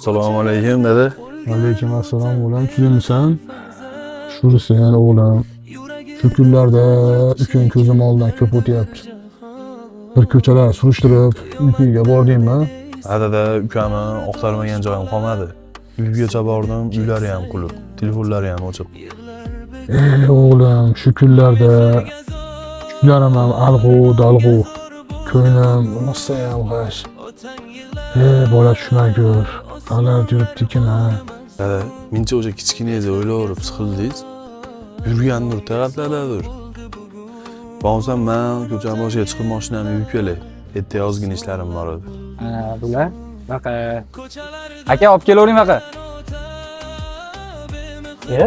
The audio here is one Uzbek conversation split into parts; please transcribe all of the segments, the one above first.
Assalomu alaykum dada. Alaykum assalom o'g'lim, tuzukmisan? Shurisen o'g'lim. Shu kunlarda ukang ko'zim oldidan ko'p o'tyapti. Bir ko'chalar surishtirib, uyga bordingmi? Ha dada, ukamni oqtarmagan joyim qolmadi. Uygacha bordim, uylari ham qulf, telefonlari ham o'chiq. Ey o'g'lim, shu kunlarda tushlarim ham alg'u dalg'u. Ko'nglim rosayam g'ash. Ey bola tushmagur. G'alati yuribdikin ha. Dada, mencha o'sha kichkinangizni o'ylayverib siqildingiz. Yurgandir, taraflardadir. Bo'lmasam man ko'chani boshiga chiqib mashinamni yuvib kelay. Ertaga ozgina ishlarim bor edi. Ha, bular baqa. Aka, olib kelavering baqa. Ye,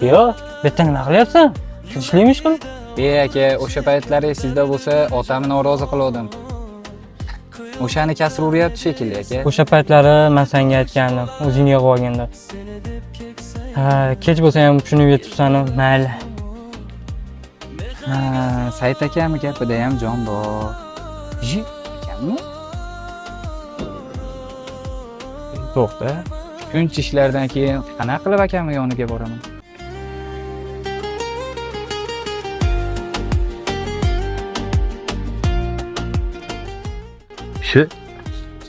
Diyo, bu yerda nima qilyapsan? Tinchlikmi ish qilib? E aka, o'sha paytlari esingizda bo'lsa, otamni norozi qiluvdim. O'shani kasr uryapti shekilli aka. O'sha paytlari men senga aytgandim, o'zing yig'ib olgin deb. Ha, kech bo'lsa ham tushunib yetibsan, mayli. Ha, Said akamni gapida ham jon bor. Ji, akammi? To'xta. Shuncha ishlardan keyin qanaqa qilib akamni yoniga boraman? Ishi?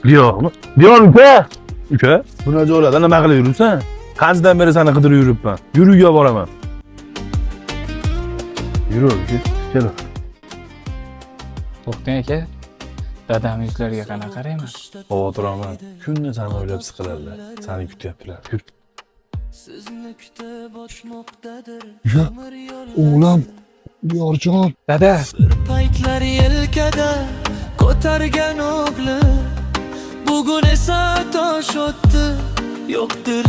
Diyormi? Diyor uka! Uka, buni joylarda nima qilib yuribsan? Qanchadan beri seni qidirib yuribman. Yur uyga boraman. Yur uka, kel. To'xtang aka. Dadam yuzlariga qanaqa qarayman? Xavotir olma. Kunda seni o'ylab siqiladilar. Seni kutyaptilar. Yur. Uka, o'g'lim, Diyorjon. Dada, Paytlar yelkada ko'targan o'g'li, bugun esa tosh o'tdi, yo'qdir.